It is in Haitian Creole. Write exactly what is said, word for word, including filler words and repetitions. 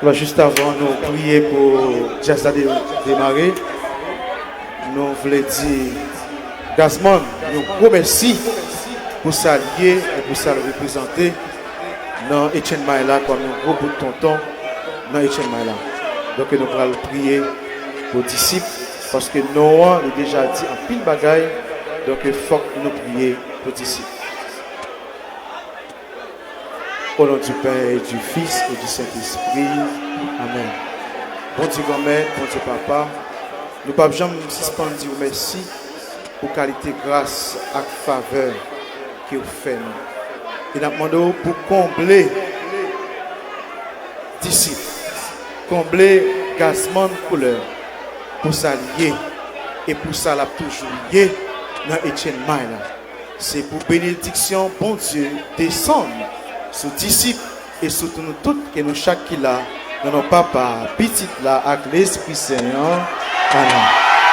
Alò, jis avan nou priye pou djaz la de- demare, nou vle di Gazman yon gwo mèsi pou sa l ye e pou sa l reprezante nan Etienne May la kòm yon gwo bout tonton nan Etienne May la. Donk, nou pral priye pou disip, paske non an, li deja di anpil bagay, donk, fòk nou priye pou disip. Au nom du Père et du Fils et du Saint-Esprit. Amen. Bondye Granmèt, Bondye Papa, nou p ap janm sispann di w mèsi pou kalite gras ak favè ke w fè nou. E n ap mande w pou konble disip, konble Gazman Couleur pou sa l ye e pou sa l ap toujou ye nan Etienne May la. Se pou benediksyon Bondye desann sou disip e sou nou tout ke nou chak ki la, nan non Papa, Pitit la ak Lespri Sen an. Amen.